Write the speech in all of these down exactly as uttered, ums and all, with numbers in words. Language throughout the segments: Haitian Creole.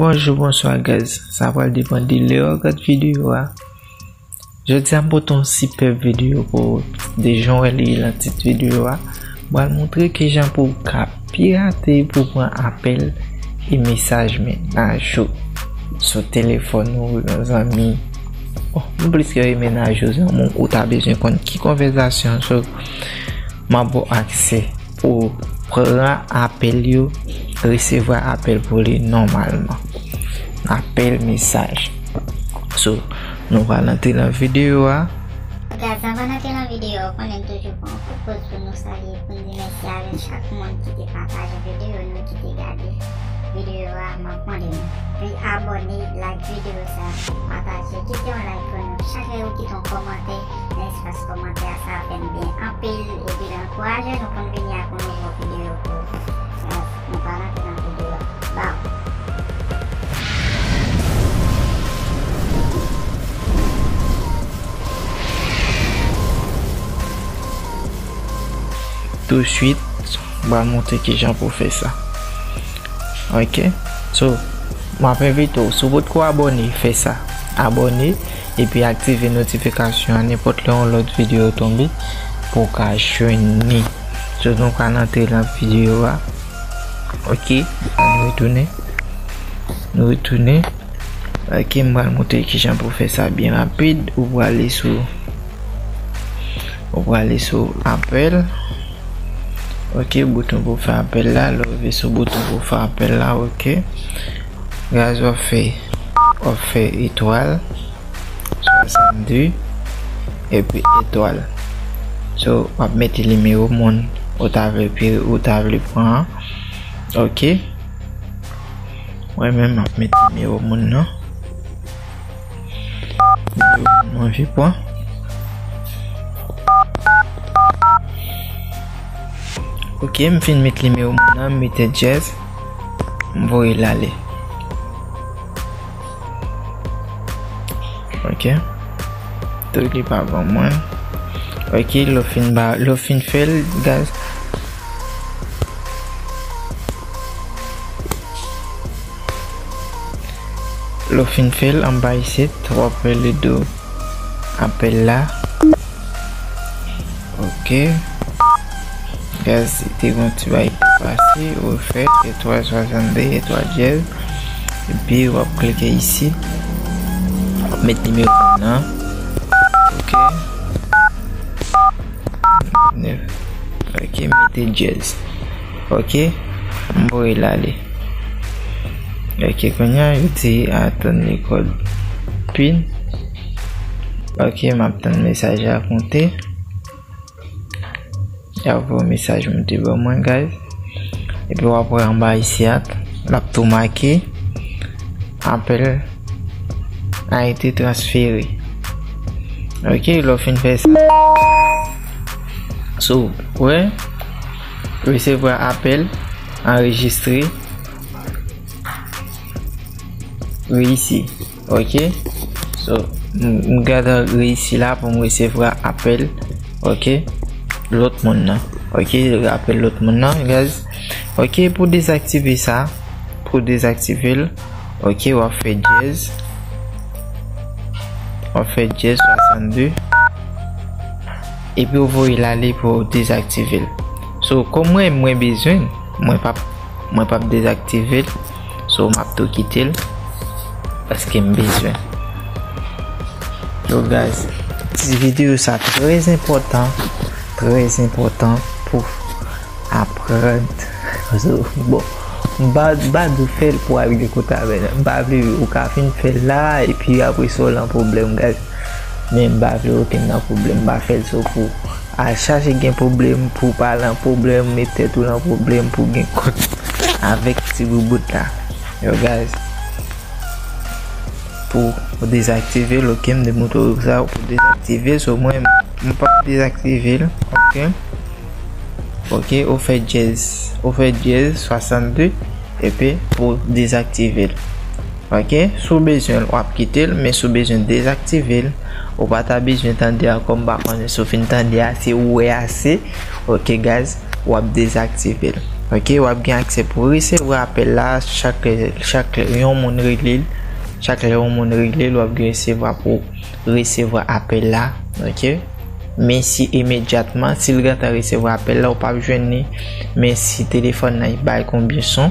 Bonjou, bonswa, guys. Sa pral depann de lè w ap gad videyo a. Jodi a, m pote yon sipèb videyo pou ou, de jan w wè li lan tit videyo a. M pral montre kijan pou w ka pirate pou w pran apèl e mesaj mennaj ou sou telefòn ou, yon zanmi. Bon, m plis ke mennaj ou, zanmi w, ou ta bezwen konn ki konvèsasyon, so, m ap ba w aksè pou pran apèl yo, resevwa apèl pou li nòmalman. Apèl, mesaj. So, nou pral antre nan videyo a. Guys, anvan n antre nan videyo a, ou konnen n toujou pran yon kout poz pou nou salye, pou n di mèsi avèk chak moun ki te pataje videyo nou, ki te gade videyo a. M ap mande nou pou abòne, like videyo sa, pataje, kite yon like pou nou. Chak lè ou kite yon kòmantè, nan espas kòmantè a, sa ap fè n byen anpil, epi l ankouraje nou pou n vini ak yon nouvo videyo pou ou. Guys, nou pral antre nan videyo a. Baw. Touswit, m pral montre kijan pou w fè sa. Ok? So, m ap envite w, si w potko abòne, fè sa. Abòne, epi aktive notifikasyon an nenpòt lè yon lòt videyo tonbe pou w ka jwenn li. So, nou pral antre nan videyo a. Ok, ann retounen. Nou retounen. Ok, m pral montre kijan pou fè sa byen rapid. Ou prale sou, ou prale sou apèl. Ok, bouton pou fè apèl la. Lè w rive sou bouton pou fè apèl la, ok. Guys, w ap fè, w ap fè etwal swasannde epi etwal. So, w ap mete nimewo moun ou ta vle pi, ou ta vle pran an. Ok. Mwen menm, m ap mete nimewo moun nan. Nimewo moun mwen anvi pran. Ok, m fin met nimewo moun nan, m mete dyèz. M voye l ale. Ok. Tou li pa ban mwen. Ok, lè w fin ba, lè w fin fè l, guys. Lè w fin fè l anba isit, w ap wè li do apèl la. Ok. Guys, te gon ti bagay ki pase, ou fè etwal swasannde, etwal dyèz. Epi w ap klike isit. W ap met nimewo nan. Ok. Nèf. Ok, mete dyèz. Ok, m voye l ale. Ok, kounye a, yo di atann lekòl pin. Ok, m ap tann mesaj la konte. Y ap voye mesaj monte ban mwen, guys. Epi w ap wè anba isi a, l ap tou make. Appel a été transféré. Ok, lè w fin fè sa. So, wè, resevwa apèl anrejistre reyisi. Ok. So, m, m gade reyisi la pou m resevwa apèl. Ok. Lòt moun nan. Ok, apèl lòt moun nan, guys. Ok, pou dezaktive sa, pou dezaktive l, ok, w ap fè dyèz. W ap fè dyèz swasannde. Epi w voye l ale pou w dezaktive l. So, kòm mwen, mwen bezwen l, mwen p ap, mwen p ap dezaktive l. So, m ap tou kite l paske m bezwen l. So, guys, ti videyo sa trè enpòtan, trè enpòtan pou aprann. So, bon, m pa, m pa di w fè l pou w al gen kont avè l. M pa vle ou ka fin fè l la, epi apre sa w lan pwoblèm, guys. Men m pa vle okenn nan pwoblèm, m pa fè l so pou al chache gen pwoblèm, pou w pa lan pwoblèm, met tèt ou lan pwoblèm, pou w gen kont avèk ti boubout la. Yo, guys, pou w dezaktive l, ok, m te montre w sa, pou dezaktive l, so mwen, m p ap dezaktive l, ok. Ok, ou fè dyèz, ou fè dyèz swasannde, epi pou dezaktive l. Ok, si w bezwen l, w ap kite l, men si w bezwen dezaktive l, ou pa ta bezwen tande ankò, m pa konnen si w fin tande ase, ou wè ase, ok, guys, w ap dezaktive l. Ok, w ap gen aksè pou resevwa apèl la chak, chak yon moun rele l. Chak lè yon moun rele l, w ap gen resevwa pou resevwa apèl la. Ok. Men si imedyatman, si l gentan resevwa apèl la, ou p ap jwenn li. Men si telefòn nan bay konbyen son,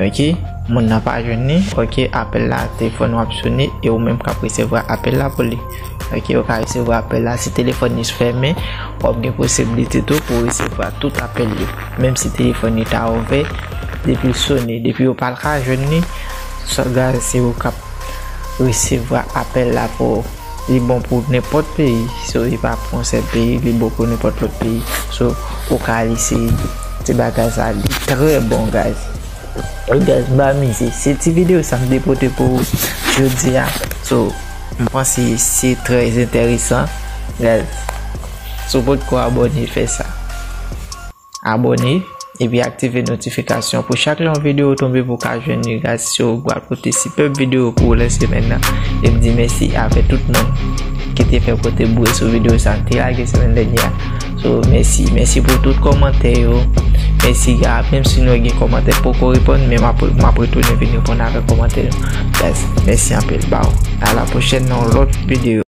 ok, moun nan pa jwenn li, ok, apèl la, telefòn w ap sone, e ou menm k ap resevwa apèl la pou li. Ok, ou ka resevwa apèl la. Si telefòn li fèmen, w ap gen posiblite tou pou resevwa tout apèl yo. Menm si telefòn li ta ouvè, depi l sone, depi yo pa ka jwenn li, sa, guys, se ou k ap resevwa apèl la pou ou. Li bon pou nenpòt peyi, so li pa pou yon sèl peyi, li bon pou nenpòt lòt peyi. So, ou ka eseye ti bagay sa, li trè bon, guys. Guys, m pa mize. Se ti videyo sa m te pote pou ou jodi a. So, m panse se trè enteresan, guys. Si w potko abòne, fè sa. Abòne, epi aktive notifikasyon pou chak lè yon videyo tonbe pou w ka jwenn li, guys. So, w pral pote sipèb videyo pou ou nan semèn nan. E m di mèsi avè tout moun ki te fè pote bouye sou videyo sa m te lage semèn dènyè a. So, mèsi. Mèsi pou tout kòmantè yo. Mèsi, guys. Menm si nou gen kòmantè poko reponn, men m ap, m ap retounen vin reponn avèk kòmantè yo. Guys, mèsi anpil. Bye. A la pwochèn nan yon lòt videyo.